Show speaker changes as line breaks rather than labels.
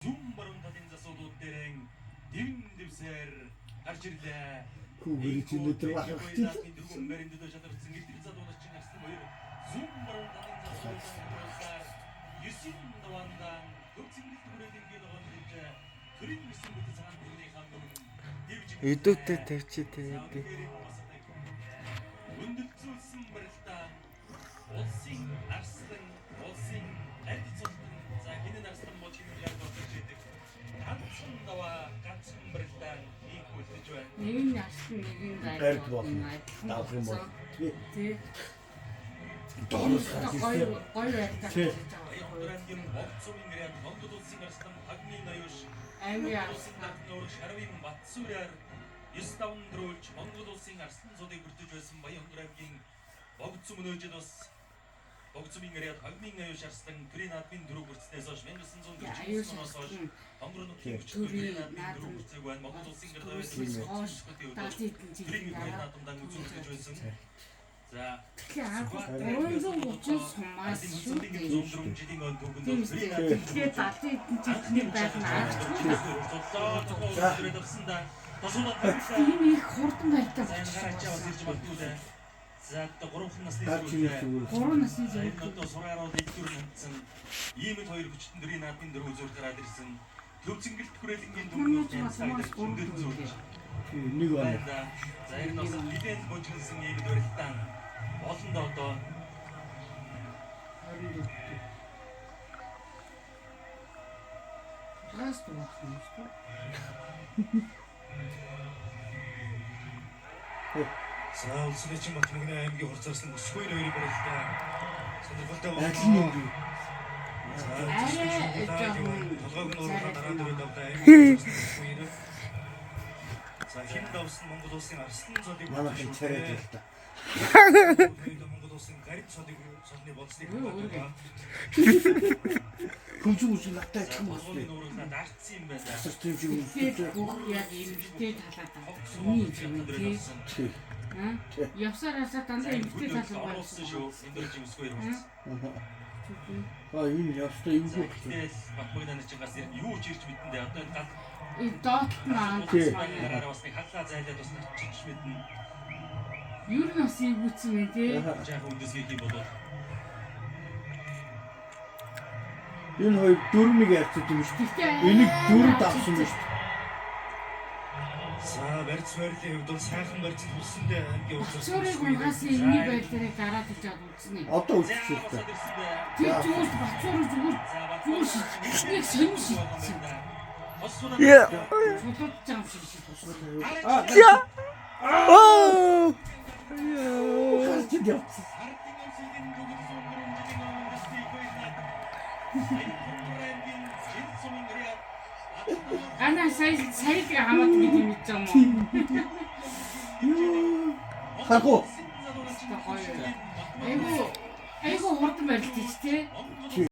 Зүүн баруун талын засуудууд дээрэн дэвэн дэвсээр гарч ирлээ.
Хүүгэрий чи өнөөдөр бахарх чи.
Дөрвөн барин дөдөө шалгарсан элдэр залуулагчийн арслан хоёр зүүн баруун талын засуудаар 9 давандан төв цэнгэлт хүрээлэнгийн ногоон дэж төрийн мөсөн бүтэц хаан тэрний хаан дүн дэвж
Өдөөтэй тавьчих тэгээд.
Өндөрлцүүлсэн барилдаан улсын арслан, улсын аль цолтон, за хинэн арслан бол хинэн яг бодож идэг. Ганцхан даваа, ганцхан барилдаан ийм үлдэж байна.
Нэг нь арслан, нэг нь
Гард
гард
болно. Давх юм бол. Тий.
Тий.
Доороос гарч
Гоё
ирсэн.
гоё байлаа
Тий.
гэж байгаа.
Баян аймгийн Богцсумын гэрээнд Монгол улсын арслан Хагны ноёш
Аймгийн
улсын
арслан
даргнуур Шарвын Батсуураар 9 даван дөрүүлж Монгол улсын арслан цудыг бүрдэж байсан Баян аймгийн Богцсум өнөөжид бас Богцсумын гэрээнд Хагны ноёш арслан төрийн наадмын дөрөв бүрдснээс хойш 1949 оноос хойш Хонгор нутгийн хүчтэй төрийн наадмын дөрөв бүрцээг байна. Монгол улсын гэр
Төрөөс хойш
даваа
70 хэдэн
төрийн
жилийн
хоёр
дараа
наадамдан үзүүлж байсан. За
тэгэхээр анх 330 сумаас шүү дээ.
104 жилийн он түүхэнд
Тийм үстэй. Тэгэхээр 70 хэдэн жилийн байх нь анхчгүй. Тийм их хурдан барьдаа болчихсон.
За одоо 3 насны
Гарч ирэх зүгээр.
3 насны
За энэ
зөв.
одоо сургаарууд элдвэр хандсан. Ийм л хоёр хүчтэн дөрийн наадмын дөрөв үзүүр гараад ирсэн. Төв цэнгэлт хүрээлэнгийн
Манай
дүнгийн
ч бас
өндөр зүүж.
Тий, нэг он.
Байна. За энэ бас нэлээд божигнсан ийм л барилдаан болондоо одоо
24. Газ дууссан юм шүү дээ.
За улсын чин Батмөгний аймгийн хурцаарсан өсгөөр хоёрын барилдаа сонирхолтой
Аль нь юм бэ?
Арай жоохон
толгойг нь уурхаа дараа
царай
дөрөв давлаа аймгийн хурцаарсан өсгөөр. За хэн давсан Монгол улсын арслан цолыг
Манайхан царайд л та.
Монгол улсын гарид цолыг цолны болцлыг
Юу өөргөө.
Хүмжин хүмжин надтай
За
адилхан байна.
толгойн нуурхаа дарцсан юм байна.
Асар тийм шиг
Тэгэхээр
өмсдөг.
бүх яг эмэгтэй талаад байгаа. Миний юм тий.
Тий.
Аа? Явсараасаа дандаа эмэгтэй талаар
оруулсан шүү. Энэ дөрж өсгөөр хурц.
Аа энэ явстай
За
эвгүй.
гэтэл Батмөгний аймгийн гас юу ч ирж мэдэндээ одоо энэ гал
Энэ доотлолт нь аа.
Тий.
гараараа бас нэг халлаа зайлаад бас очиж мэднэ.
Ер нь бас эвгүүцсэн байх тий.
Жаахан үндэс хийх юм бол
Энэ хоёр дөрмийг ярьцдаг юм шүү дээ.
Гэхдээ
Энийг дөрөв давсан юм шүү дээ.
За барьц байрлалын хувьд бол сайхан барьц хүссэндээ аймгийн
Бацуурыг унгаас энэний байдлаараа гараад иж аваад үзнэ.
Одоо үсчихсэн л та.
Тэр зүгээр бацуурыг зүгээр зүгээр шийдсэн. Нэг сонь шийдсэн.
Яа.
Чулуудж байгаа юм шиг шийдсэн.
Аа
Яа. Оо.
гарч ид явцсан.
Ана сая сая л хамаад нэг юм хийж байгаа юм уу?
Юу. Харах уу?
Гоё. Айгу айгу хурдан барилдаж тий.
Тий.